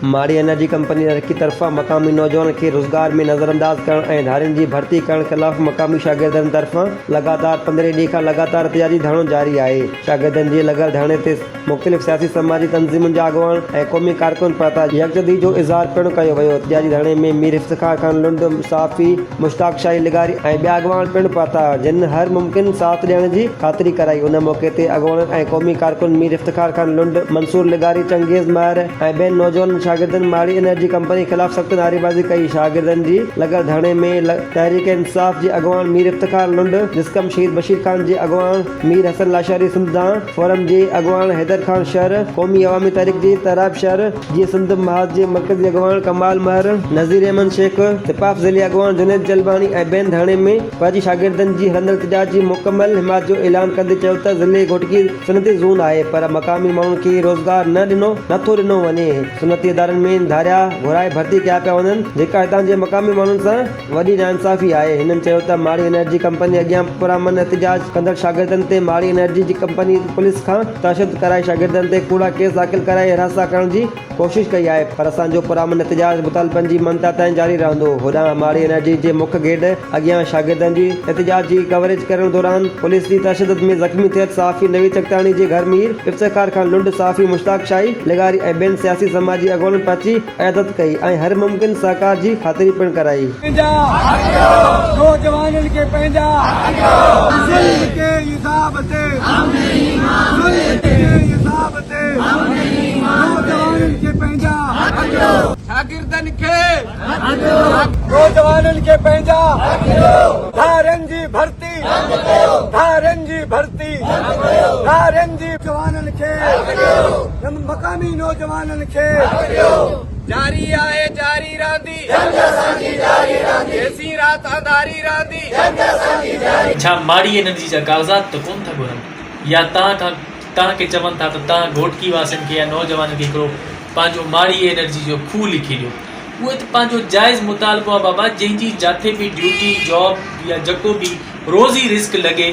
ماڙي energy company رڪي طرفان مقامي نوجوانن کي روزگار ۾ نظرانداز ڪرڻ ۽ ڌارين جي ڀرتي ڪرڻ خلاف مقامي شاگردن طرفان لڳاتار پندرهين ڏينهن کان لڳاتار احتجاجي ڌرڻو جاري آهي. شاگردن جي لڳل ڌرڻي تي مختلف سياسي سماجي تنظيمن جا اڳواڻ ۽ قومي ڪارڪن پهتا يڪجهتي جو اظهار پڻ ڪيو ويو. احتجاجي ڌرڻي ۾ مير افتخار خان لنڊ، صحافي مشتاق شاهي لغاري ۽ ٻيا اڳواڻ پڻ پهتا جن هر ممڪن ساٿ ڏيڻ جي خاطري ڪرائي. ان موقعي تي اڳواڻن ۽ قومي ڪارڪن مير افتخار خان لنڊ، منصور لغاري، چنگيز مهر ۽ ٻين نوجوانن شاگردن ماڙي انرجي ڪمپني خلاف سخت نعريبازي ڪئي. شاگردن جي لڳل ڌرڻي ۾ تحريڪ انصاف جي اڳواڻ مير افتخار لنڊ، جسقم شهيد بشير خان جي اڳواڻ مير حسن لاشاري، سنڌ دانهن فورم جي اڳواڻ حيدر خان شر، قومي عوامي تحريڪ جي تراب شر، جيئي سنڌ محاذ جي مرڪزي اڳواڻ ڪمال مهر، نذير احمد شيخ، سپاف ضلعي اڳواڻ جنيد جلباڻي ۽ ٻين ڌرڻي ۾ پهچي شاگردن جي هلندڙ احتجاج جي مڪمل حمايت جو اعلان ڪندي چيو ته ضلعي گهوٽڪي صنعتي زون آهي پر مقامي ماڻهن کي روزگار نه ڏنو نه ٿو ڏنو وڃي، صنعتي ادارن ۾ ڌاريا گهرائي ڀرتي ڪيا پيا وڃن جيڪا هتان جي مقامي ماڻهن سان وڏي ناانصافي آهي، هنن چيو ته ماڙي انرجي ڪمپني اڳيان پرامن احتجاج ڪندڙ شاگردن تي ماڙي انرجي جي ڪمپني پوليس کان تشدد ڪرائي شاگردن تي ڪوڙا ڪيس داخل ڪرائي هراسان ڪرڻ جي ڪوشش ڪئي آهي پر اسان جو پرامن احتجاج مطالبن جي مڃتا تائين جاري رهندو. هوڏانهن ماڙي انرجي جي مک گيٽ اڳيان شاگردن جي احتجاج جي ڪوريج ڪرڻ دوران پوليس جي تشدد ۾ زخمي ٿيل صحافي نويد چغتاڻي جي گهر مير افتخار خان لنڊ، صحافي مشتاق شاهي لغاري ۽ ٻين سياسي سماجي اڳواڻن پهچي عيادت ڪئي ۽ هر ممڪن سهڪار جي خاطري پڻ ڪرائي. پنهنجا حق ڏيو نوجوانن کي پنهنجا حق ڏيو ظلم ڪي عذاب تي هم نهين مانينگي ظلم ڪي عذاب تي هم نهين مانينگي نوجوانن کي پنهنجا حق ڏيو شاگردن کي حق ڏيو نوجوانن کي پنهنجا حق ڏيو ڌارين جي ڀرتي بند ڪيو ڌارين جي ڀرتي بند ڪيو ڌارين جي جوانن کي حق ڏيو مقامي نوجوانن کي حق ڏيو جاري آهي جاري رهندي جنگ اسان جي جاري رهندي جيسين رات انڌاري رهندي جنگ اسان جي جاري. ڇا ماڙي انرجي جا ڪاغذات ته ڪونه ٿا گهرن يا توهان کان توهان کي چون ٿا ته توهان گهوٽڪي واسين کي يا نوجوانن کي هڪڙو پنهنجو ماڙي انرجي جو کوهه لکي ڏيو اهو ته پنهنجو جائز مطالبو آهي بابا جنهن جي جاٿي به ڊيوٽي جاب يا جيڪو به روزي رزق لڳي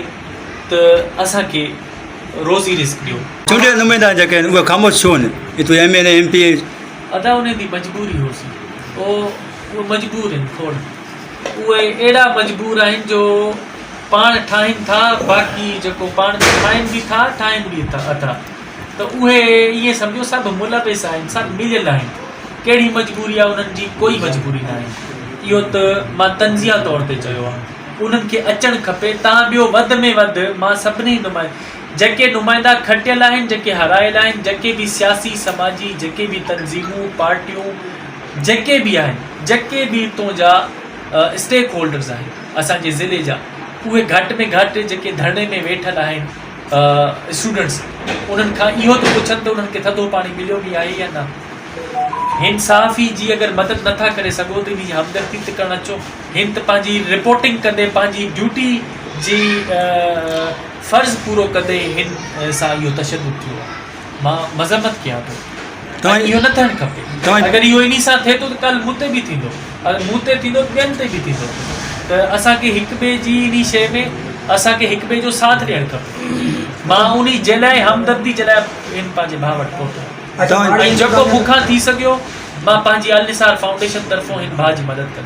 ته اسان کي روزي رزق ڏيو. چونڊيل نمائندا جيڪي آهن اهي خاموش ڇو آهن هتو M N A M P A. ادا انهن جي مجبوري هوسي او اهي مجبور آهن کوڙ اهي اهڙا مجبور آهن جو پاڻ ٺاهين ٿا باقي جيڪو پاڻ ته کائين به ٿا ٺاهين به اٿا ته اهي ائين سمجهو سڀ ملوث آهن سڀ مليل آهن ڪهڙي مجبوري آهي انهن جي ڪوئي مجبوري ناهي اهو ته مان طنزيه طور تي چيو آهي انهن کي اچڻ کپي تان ٻيو وڌ ۾ وڌ مان سڀني نمائندن جيڪي نمائندا کٽيل آهن جيڪي هارايل آهن جيڪي به سياسي سماجي جيڪي به تنظيمون پارٽيون جيڪي به آهن جيڪي به اتون جا اسٽيڪ هولڊرز آهن اسان جي ضلعي جا اهي گهٽ ۾ گهٽ جيڪي ڌرڻي ۾ ويٺل آهن اسٽوڊنٽس انهن کان اهو ته پڇن ته انهن کي ٿڌو پاڻي مليو به آهي يا نه هن صحافي جي اگر مدد نٿا ڪري سگهو ته انهي جي همدردي ته ڪرڻ اچو هن ته پنهنجي رپورٽنگ ڪندي پنهنجي ڊيوٽي جي فرض پورو ڪندي هن سان اهو تشدد ٿيو آهي مان مذمت ڪيان ٿو ۽ اهو نه ٿيڻ کپي اگر اهو انهي سان ٿئي ٿو ته ڪالهه مون تي به ٿيندو اگر مون تي ٿيندو ته ٻين تي به ٿيندو ته اسان کي هڪ ٻئي جي انهي شيء ۾ اسان کي هڪ ٻئي جو ساٿ ڏيڻ کپي مان انهي جي لاء همدردي جي لاء هن پنهنجي ڀاء وٽ پهتو ۽ جيڪو مون کان ٿي سگهيو مان پنهنجي النثار فائونڊيشن طرفون هن ڀاء جي مدد ڪندس.